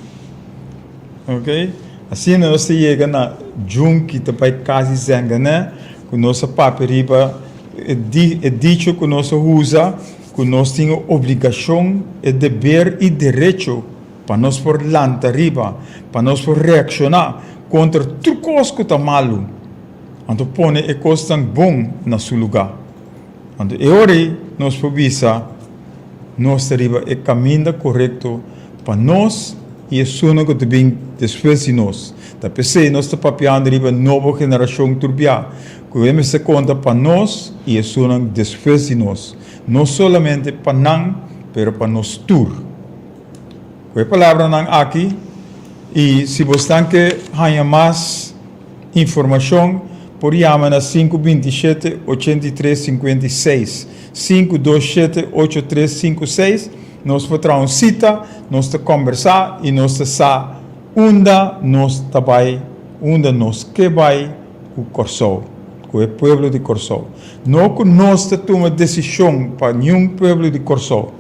Ok. Asina nos ta yega na djun ki ta bai kas di Zengene, ku nos a papia riba e di e dicho ku nos a usa, ku nos tin e obligashon, e deber i derecho Pa nos por lanta riba, pa nos por reakshoná kontra tur kos ku ta malu, anto pone e kosnan bon na su lugá. Anto e ora ei nos por bisa, Nos ta riba e kaminda korekto pa nos i esunnan ku ta bin despues di nos. Ta p'esei nos ta papiando riba nobo generashon tur bia, ku e mester konta pa nos i esunnan despues di nos, no solamente pa nan, pero pa nos tur. Ku e palabranan aki, i si bosnan ke haña mas informashon, por yama na 527 83 56, 527 8356. Nos por traha un sita, nos ta kòmbersá i nos ta sa unda nos ta bai, unda nos ke bai ku Kòrsou, ku e pueblo di Kòrsou. No ku nos ta tuma desishon pa niun pueblo di Kòrsou.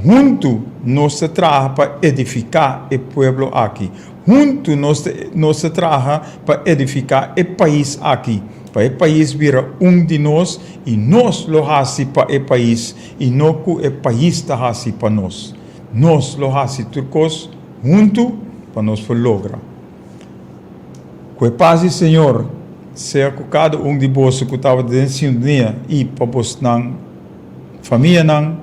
Huntu nos ta traha pa edifiká e pueblo aki. Huntu nos ta nos ta traha pa edifiká e pais aki, pa e pais bira un di nos i nos lo hasi pa e pais i no ku e pais ta hasi pa nos. Nos lo hasi tur kos huntu pa nos por logra. Ku e pas di Señor sea ku kada un di boso ku tabata den sintonia i pa bosnan. famianan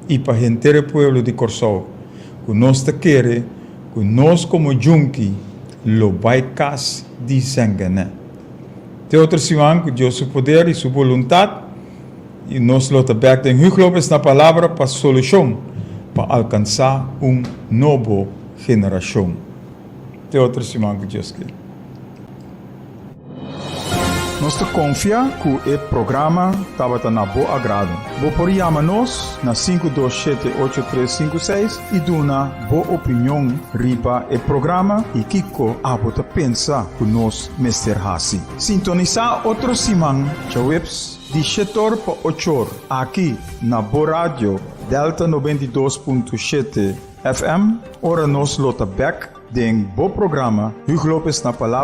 i pa henter e pueblo di Kòrsou ku nos ta kere ku nos komo Junki lo bai kas di Zengene. Te otro siman ku Dios su poder i su boluntat i nos lo ta bèk den Hugh na Palabra pa solushon pa alkansá un nobo generashon. Te otro siman ku Dios ke. Nos ta konfia ku e programa tabata na bo agrado. Bo por yama nos na 527-8356 i duna bo opinion riba e programa i kiko abo ta pensa ku nos mester hasi. Sintonisá otro siman, djaweps di 7 pa 8 aki na bo radio Delta 92.7 FM, ora nos lo ta bèk den bo programa Hugo Lopez na Palabra.